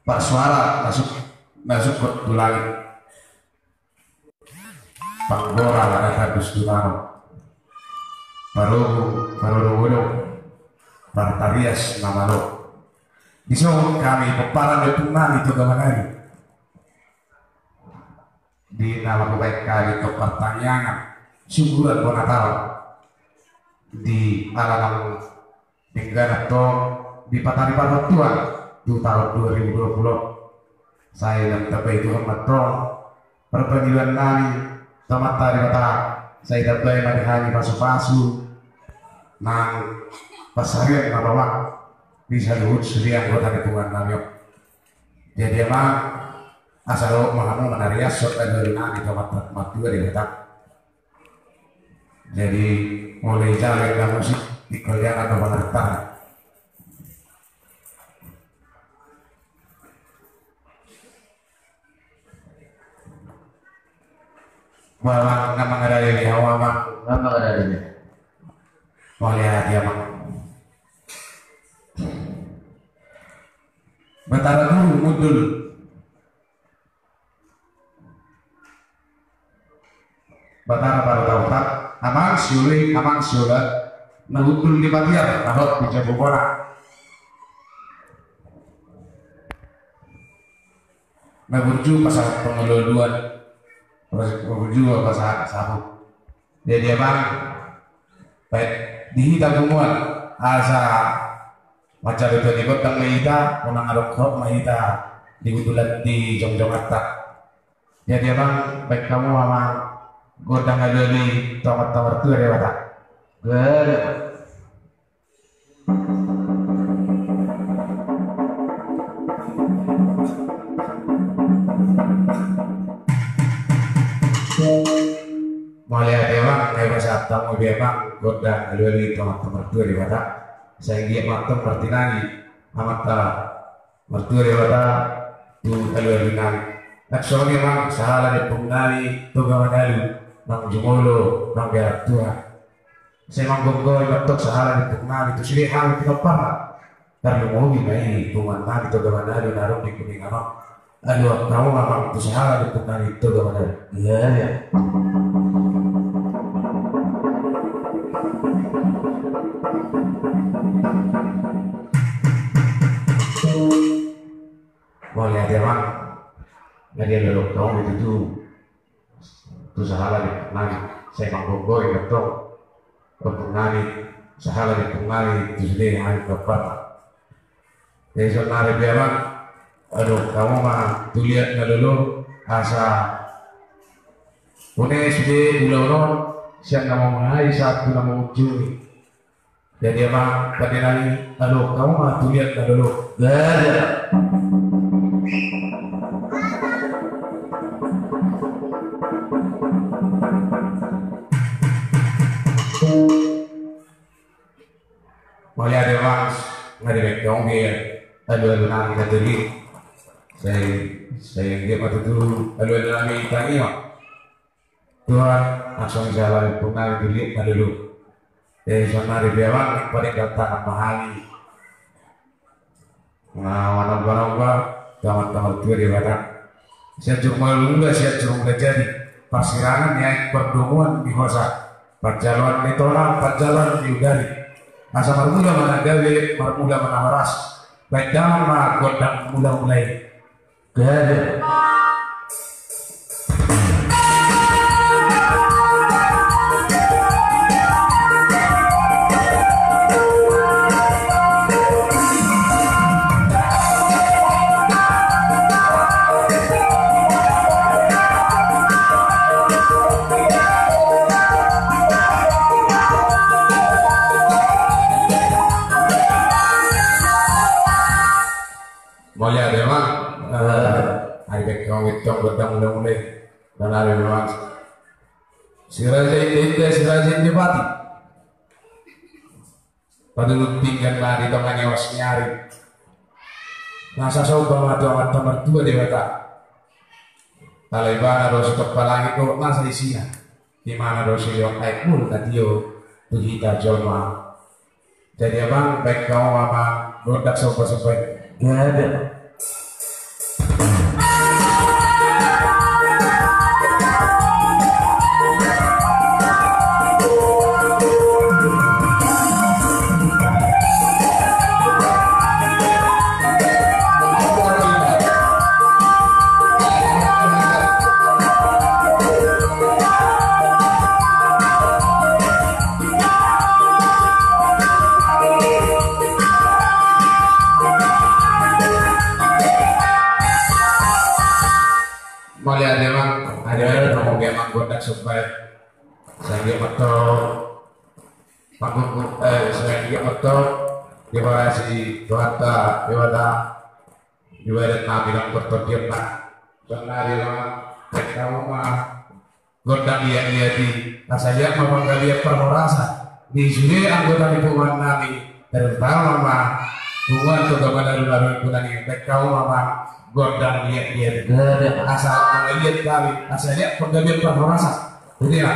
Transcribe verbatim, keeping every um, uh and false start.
Parsuara na suk-, na sungkot tu langit. Panggora na tandus tu tano. Parorobot, parorobot, partarias na malo. Dison hami pomparan ni ompung nami Toga Manalu. Di na mangkubaen hami tong partangiangan, syukuran bona taon. Di ala nang denggan antong di patari parhatuan tu taon dua ribu dua puluh. Sai lam tambai Tuhan ma antong parpangidoan nami tu Amanta Debata, sai tambai ma di hami pasupasu nang pansarian na lomak di saluhut sude anggota ni punguan nami on. Jadi amang, asa dohot ma hamu manariashon alualu nami tu Amanta Martua Debata. Jadi mulai jalo inda musik di kalian atau pengertian. Wah, amang, na mangarade be, hamu amang. Na mangarade be. Mauliate amang. Batara Guru Mundul. Batara Barata Utar, amang sioloi, amang siola, na hundul di Batiar, na hot di Jabugona. Na burju pasahat pangoluan, na burju pasahat sapu. Jadi amang, baik di hita punguan, asa mancari tuan ikut tang ma hita, unang adong hot ma hita di hundulan di jongjongan ta. Jadi amang, baen hamu amang gondang alualu i tu Amanta Martua Debata. Gabe. Mauliate amang, nunga hupasahat hamu be amang gondang alualu i tu Amanta Martua Debata. Sai anggiat ma antong martinangi Amanta Martua Debata tu alualu nami. Nang songon i amang sahala ni ompung nami Toga Manalu, nang jumolo nang berat Tuhan. Sai manggomgom ma antong sahala ni ompung nami tu sude hami pinomparna. Tarlumobi ma i punguan nami Toga Manalu na adong di Kuningan on. Aluhon hamu ma amang tu sahala ni ompung nami Toga Manalu. Iya, iya. Mauliate amang. Jadi aluhon hamu ma tutu tu sahala ni ompung nami, sai manggomgom ma antong ompung nami, sahala ni ompung nami tu sude hami pinomparna. Jadi saonari pe amang, aluhon hamu ma tu liat na lolo, asa une sude ulaon on sian na mamulai sahat tu na mangujungi. Jadi amang pande nami, aluhon hamu ma tu liat na lolo. Gabe. Mauliate amang, nunga dibaen hamu be alualu nami na tolu i. Sai, sai anggiat ma tutu alualu nami tangiang. Tuhan, nang songon i sahala ni ompung nami tu liat na lolo. Eh, saonari pe amang, paling gantangan ma hami. Nga manomba-nomba, tu Amanta Martua Debata. Sianjur Mula-mula, Sianjur Mulajadi. Parsirangan ni aek, pardomuan ni hosa. Parjaloan ni tona, parjaloan ni udari. Asa marmula ma na gabe, marmula ma na horas. Baen damang ma gondang mula-mula i. Gabe. Mauliate amang. Eh, ari pe kau itu gondang mula-mula i. Nang ari amang. Si Raja Inda-inda, si Raja Indapati. Patuluk pinggan ma di tonga ni oas ni ari. Nasa somba ma tu Amanta Martua Debata. Ala ibana do sitompa langit dohot nasa isina. Ibana do silehon aek mulu na tio tu hita jolma. Jadi amang, baen hamu ma amang gondang somba-somba i. Gabe. Sanggiat mantong. Panggung, eh, sanggiat mantong. Terima kasih Tuhanta, Debata. Di badan nami nang pertondian na. Sonari ma, baen hamu ma gondang liat-liat i, asa liat ma panggabean parhorasan di sude anggota ni punguan nami, terutama ma punguan Toga Manalu Labuan Kunang i, baen hamu ma gondang liat-liat i. Asa mangaliat hami, asa liat panggabean parhorasan. Jadi ya.